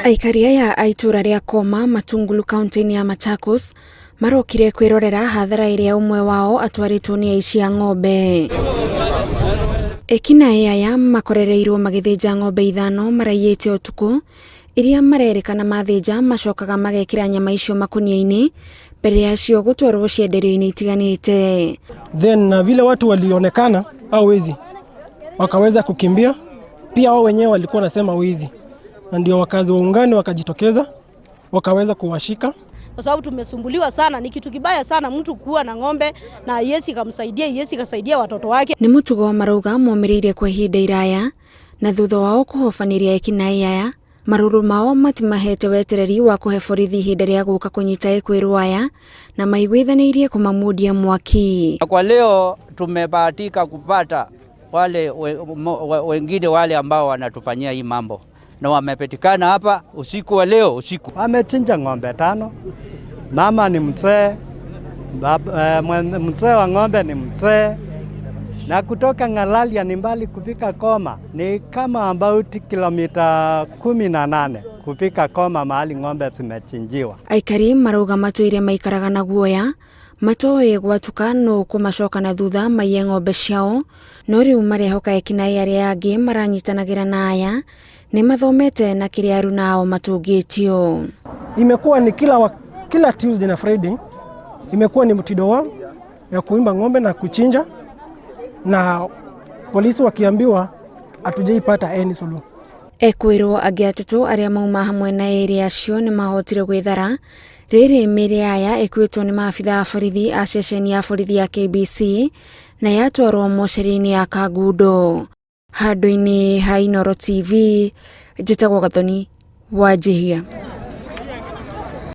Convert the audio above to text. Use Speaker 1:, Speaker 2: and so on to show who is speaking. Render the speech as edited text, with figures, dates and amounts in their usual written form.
Speaker 1: Aikari aya a itũra rĩa Koma, Matungulu kaunti-inĩ ya Machakos marokire kwĩrorera hathara ĩrĩa ũmwe wao atwarĩtwo nĩ aici a ng'ombe. Ekinaĩ aya makorereirwo magĩthĩnja ng'ombe ithano maraiyĩte ũtukũ iria marerĩkana mathĩnja macokaga magekĩra nyama icio makunia-inĩ mbere yacio gũtwarwo cienderio-inĩ itiganĩte.
Speaker 2: Then na vile watu walionekana au wezi wakaweza kukimbia, pia wao wenyewe walikuwa wanasema wizi, na ndio wakazi waungane wakajitokeza wakaweza kuwashika
Speaker 3: kwa sababu tumesumbuliwa sana. Ni kitu kibaya sana mtu kuwa na ng'ombe na yesi kamsaidia, yesi kasaidia watoto wake.
Speaker 1: Nĩ mũtugo marauga momĩrĩire kwa ihinda iraya na thutha wao kũhobanĩria ekinaĩ aya marũrũ mao matimahete wetereri wa kũhe borithi ihinda rĩa gũka kũnyita ekwĩrwo aya na maiguithanĩirie kũmamundia mwaki.
Speaker 4: Kwa leo tumebahatika kupata wale wengine wale ambao wanatufanyia hii mambo na wamepatikana hapa usiku wa leo usiku.
Speaker 5: Wamechinja ng'ombe tano. Mama ni mzee, mzee wa ng'ombe ni mzee, na kutoka Ng'alalia ni mbali kufika Koma ni kama about kilomita 18 kufika Koma mahali ng'ombe zimechinjiwa.
Speaker 1: Aikari marauga matũire maikaraga na guoya matoĩ gwatuka nũ kũmacoka na thutha maiye ng'ombe ciao no rĩu marehoka ekinaĩ arĩa angĩ maranyitanagĩra na aya nĩ mathomete na kĩrĩa aruna ao matũngĩtio.
Speaker 2: Imekuwa ni kila Tuesday na Friday imekuwa ni mtindo wao ya kuimba ng'ombe na kuchinja, na polisi wakiambiwa hatujaipata any suluhu.
Speaker 1: Ekwĩrwo angĩ atatũ arĩa mauma hamwe na erĩ acio nĩ mahotire gwĩthara rĩrĩ mĩĩrĩ aya ĩkuĩtwo nĩ maabitha a borithi a ceceni ya borithi ya KBC na yatwarwo mocarĩ-inĩ ya Kangundo. Handũ-inĩ ha Inooro TV, njĩtagwo Gathoni Wanjihia.